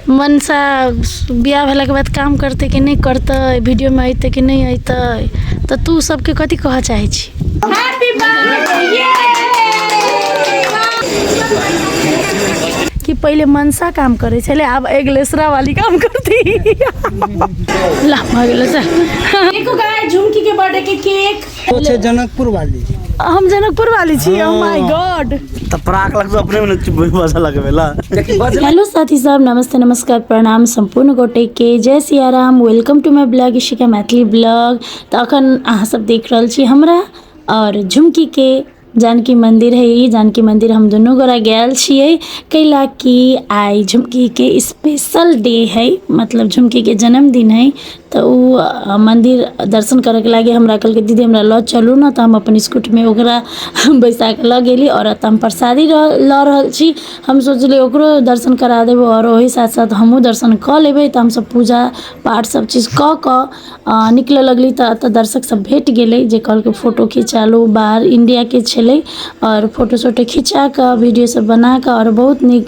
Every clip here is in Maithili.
मनसा बियाह भेलाके बाद काम करतै कि नहि करतै वीडियोमे अयतै कि नहि अयतै तऽ तू सबके कथी कहऽ चाहै छी कि पहिले मनसा काम करै छलै आब एगलेसरा वाली काम करती ला भऽ गेलै सर देखो गाइस झुमकी के बर्थडे के केक ओ छै जनकपुर वाली हम जनकपुर वाली छी ओ my God तऽ पराक लग अपने में बजऽ लगबे ला हेलो साथी साहब नमस्ते नमस्कार प्रणाम सम्पूर्ण गोटे के जय Siyaram welcome to my blog Ishika Maithili blog तऽ अखन अहाँ सब देख रहल छी हमरा आओर झुमकी के जानकी मंदिर है ई जानकी मंदिर हम दुनू गोरा गेल छियै कैला कि आइ झुमकी के स्पेशल डे है मतलब झुमकी के जन्मदिन है तऽ ओ मन्दिर दर्शन करैके लागि हमरा कहलकै दीदी हमरा लऽ चलू ने तऽ हम अपन स्कूटीमे ओकरा बैसा कऽ लऽ गेली आओर एतऽ हम प्रसादी लऽ रहल छी हम सोचलियै ओकरो दर्शन करा देबै आओर ओहि साथ साथ हमहूँ दर्शन कऽ लेबै तऽ हमसभ पूजा पाठ सभचीज कऽ कऽ निकलऽ लगली तऽ एतऽ दर्शक सभ भेट गेलै जे कहलकै फोटो खिचा लू बाहर इण्डियाके छलै आओर फोटो सोटो खिचा कऽ वीडियो सभ बना कऽ आओर बहुत नीक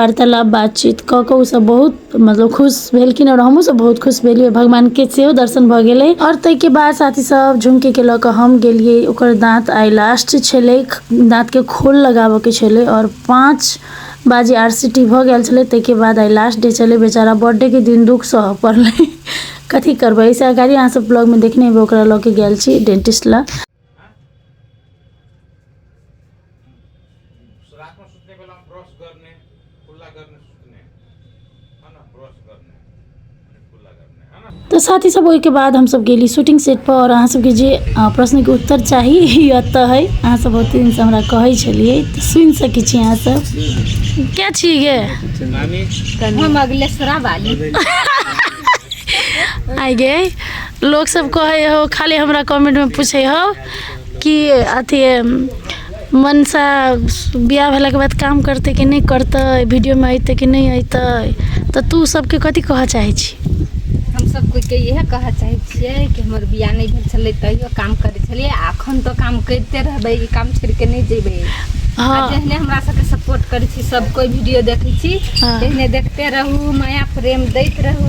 वार्तालाप बातचीत कऽ कऽ ओसभ बहुत मतलब खुश भेलखिन आओर हमहूँ सब बहुत खुश भेलियै भगवानके सेहो दर्शन भऽ गेलै आओर ताहिके बाद साथी सब झुमकीके लऽ कऽ हम गेलियै ओकर दाँत आइ लास्ट छलै दाँतके खोल लगाबऽके छलै आओर 5 बाजे आर सी टी भऽ गेल छलै ताहिके बाद आइ लास्ट डे छलै बेचारा बर्थडेके दिन दुःख सहऽ पड़लै कथी करबै एहिसँ अगाड़ी अहाँ सब ब्लॉगमे देखने हेबै ओकरा लऽ कऽ गेल छी डेंटिस्ट लग रातमा सुत्ने बेलामा ब्रस गर्ने कुल्ला गर्ने सुत्ने होइन ब्रस गर्ने अनि कुल्ला गर्ने होइन। तऽ साथी सब ओहिके बाद हमसब गेली शूटिंग सेट पर आओर अहाँ सबके जे प्रश्नके उत्तर चाही ई एतऽ है अहाँ सब बहुत दिनसँ हमरा कहै छलियै तऽ सुनि सकै छी अहाँ सब के छी गे हम अगलेसरा वाली आइ गे लोक सब कहै हो खाली हमरा कमेंटमे पूछै हो कि अथी मनसा बियाह भेलाके बाद काम करतै कि नहि करतै वीडियोमे अयतै कि नहि अयतै तऽ तू सबके कथी कहऽ चाहै छी हम सब कोइके इएह कहऽ चाहै छियै कि हमर बियाह नहि भेल छलै तैयो काम करै छलियै आ अखन तऽ काम करिते रहबै ई काम छोड़ि कऽ नहि जेबै आ जेहने हमरा सबके सपोर्ट करै छी सब कोइ वीडियो देखै छी तेहने देखते रहू माया प्रेम दैत रहू।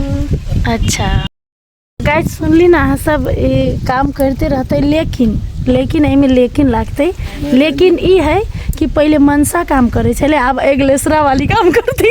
अच्छा गाइस सुनली ना अहाँ सब ई काम करते रहते लेकिन लेकिन एहिमे लेकिन लागतै लेकिन ई है कि पहिले मनसा काम करै छलै आब एगलेसरा वाली काम करती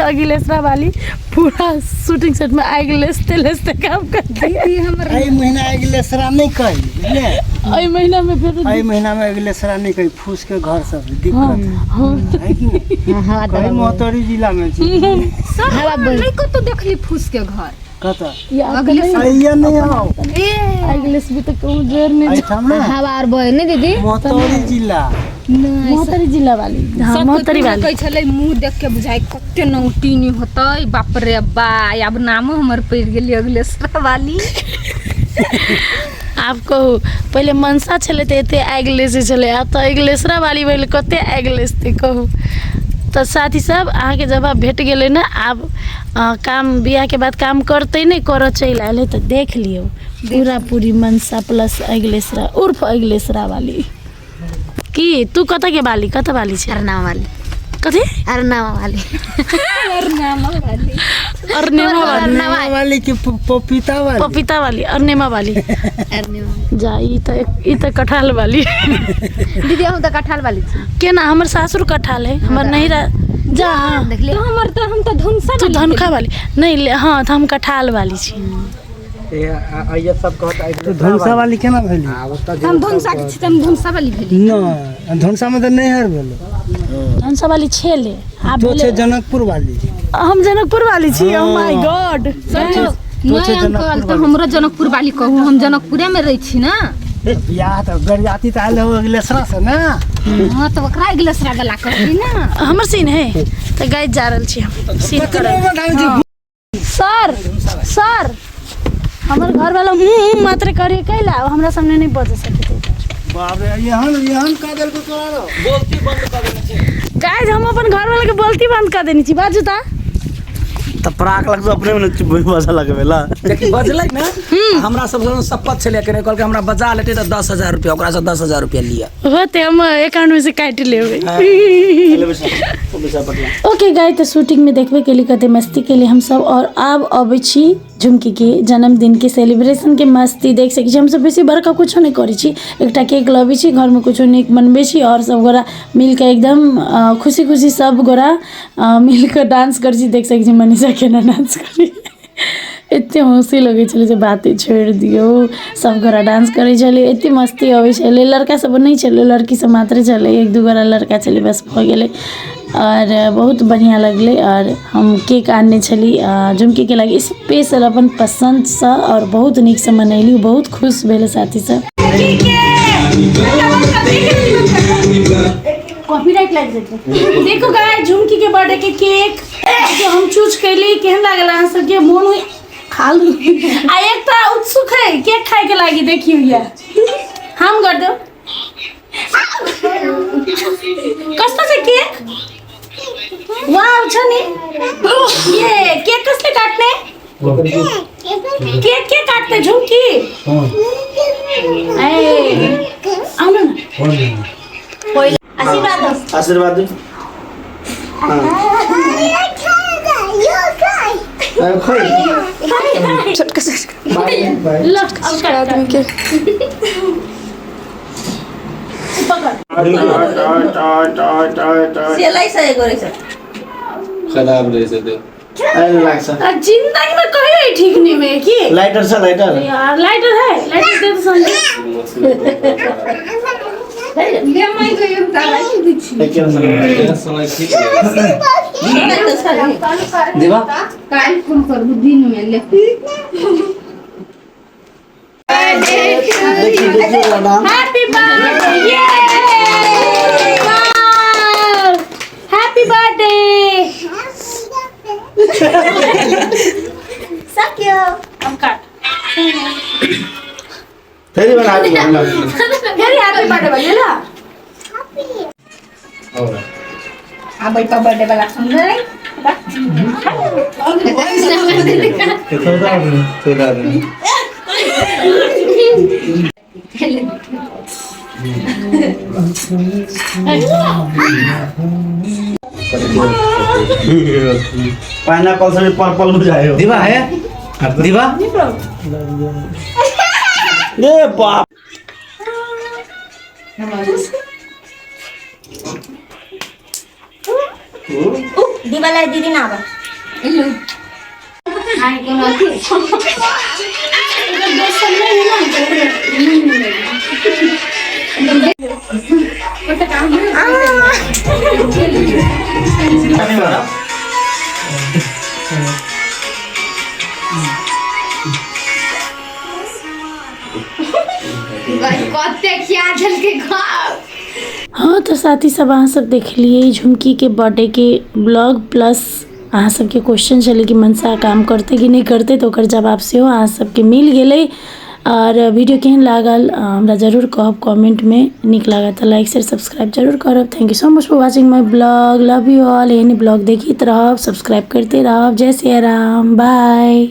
अगिलेसरा वाली पूरा शूटिंग सेट में आगि लेसते लेसते काम करती एहि महीना अगिलेसरा नहि कही बुझलियै एहि महीना में फिर एहि महीना में अगिलेसरा नहि कही फूस के घर सब दिक्कत हाँ है कि नहि कही महोत्तरी जिला में छी हवा नहि कतौ देखली फूस के घर कतऽ अगले अइया नहि आउ ए अगिलेस भी तऽ कहूँ जोर नहि एहिठाम ने हवा आर बहे नहि दीदी महोत्तरी जिला महोत्तरी जिला वाली हाँ सब महोत्तरी वाली कहै छलै मुँह देख के बुझाइ कते नौटीनी होतै बाप रे बा आब नामो हमर पड़ि गेलै अगलेसरा वाली आब कहू पहिले मनसा छलै तऽ एते आगि लेसै छलै आब तऽ अगिलेसरा वाली भेलै कते आगि लेसतै कहू तऽ साथी सब अहाँके जवाब भेट गेलै ने आब काम बियाहके बाद काम करतै नहि करऽ चलि आयल है तऽ देख लियौ पूरा पूरी मनसा प्लस अगिलेसरा उर्फ अगिलेसरा वाली की तू कतऽ के बाली कतऽ बाली छै अरनावा वाली कथी अरनावा वाली अरनामा वाली अरनेमा वाली अरनेवा वाली कि पपीता वाली पपीता वाली अरनेमा वाली अरनेवा जा ई तऽ ई तऽ कटहल वाली दीदी हम तऽ कटहल वाली छी केना हमर सासुर कटहल है हमर नैहरा जा हाँ देखली तो हमर तऽ हम तऽ धुनसा तू धनुखा वाली नहीं हाँ तऽ हम कटहल वाली छी तो धनुषा वाली केना भेली हम धुनसा के छी तऽ हम धुनसा वाली भेली नहि धनुषा में तऽ नैहर भेलो धनुषा वाली छेले आब तो छै भेलै जनकपुर वाली हम जनकपुर वाली छी ओ my God तो छै नहीं अंकल जनकपुर तऽ वाली हमरो जनकपुर वाली कहू हम जनकपुरे में रहै छी ना ए, बियाह तऽ गरियाती तऽ आयल हो अगिलेसरा से ने हाँ तऽ ओकरा अगिलेसरा वाला कहली ना हमर सीन है तऽ गाइस जा रहल छी हम सीन करब सर सर हमर घर वाला मुँह मुँह मात्र करे कैला हमरा सामने नहीं बज सके बाप रे एहन एहन कह देलको तोरा रो गाइस हम अपन घर वाला के बोलती बंद कर देनी छी बाजू ता तऽ पराक लग अपने में चुप बजा लगबे ला। देखी बजलै ने, हमरा सब शपथ छलै केने, कहलकै हमरा बजा लेतै तऽ 10,000 रुपया, ओकरा से 10,000 रुपया लिअ। होते हम अकाउंट में से काटि लेबै। ओके गाय, तऽ शूटिंग में देखबे केली कते मस्ती केली हमसब। और आब अबै छी झुमकी के जन्मदिन के सेलिब्रेशन के मस्ती देख सकै छी। हमसब बेसी बड़का कुछो नहि करै छी, एकटा केक लबै छी, घरमे कुछो नीक बनबै छी और सब गोरा मिलके एकदम खुशी खुशी सब गोरा मिलके डांस करै छी। देख सकै छी मनीषा केना डांस करै, एते हँसी लगै छलै जे बाते छोड़ि दियौ। सब गोरा डांस करै छलै, एते मस्ती अबै छलै। लड़का सब नहि छलै, लड़की सब मात्र छलै, एक दू गोरा लड़का छलै, बस भऽ गेलै। और बहुत बढ़िआँ लगलै। और हम केक आनने छली झुमकीके लागि स्पेशल अपन पसन्दसँ और बहुत नीकसँ मनैली, बहुत खुश भेलै साथी सब। कॉपीराइट लागि जेतै। देखो गाइस, झुमकी के बर्थडे के केक जो हम चूज कैली, केहन लागल अहाँ सबके? मोन हुई खा लू। आ एकटा उत्सुक है केक खाए के लागि, देखियो या हम कर दो। कस्तो छ केक? वाव छ नि। ये केक कसले काट्ने? केक के काट्ने झुमकी? ए आउनु न, आशीर्वाद आशीर्वाद दिनु। ल अब काट के पकड। खराब रहेछ त्यो। अहिले लाग्छ। जिंदगी में कहियो ठीक नहीं हुए कि लाइटर छ, लाइटर यार, लाइटर है, लाइटर दे दो संजय। देवा काल्हि फोन करबू दिन में ले। देखियो देखियो नाम। हैप्पी बर्थडे, ये हैप्पी बर्थडे सक्यो। अब काट। फेरि भन ह्याप्पी भन्नु। फेरि ह्याप्पी बर्थडे भन्नु ल। आबै त बर्थडे वाला सुन्दै। पाइनएप्पल से पर्पल बुझायो। दिवा है, दिवा। ए बाप। दिवालाई दिदी न अब। कते खिया देलकै घर। हाँ तो साथी सब अहाँ सब देखलिए झुमकी के बर्थडे के ब्लॉग प्लस अहाँ सबके क्वेश्चन छलै कि मनसा काम करते कि नहीं करते, तो ओकर जवाब सेहो अहाँ सबके मिल गेलै। और वीडियो केहन लागल हमरा जरूर कहब कमेंट में, नीक लागल तऽ लाइक शेयर सब्सक्राइब जरूर करब। Thank you so much for watching my blog, love you all. एहने ब्लॉग देखैत रहब, सब्सक्राइब करते रहब। जय सिया राम, बाय।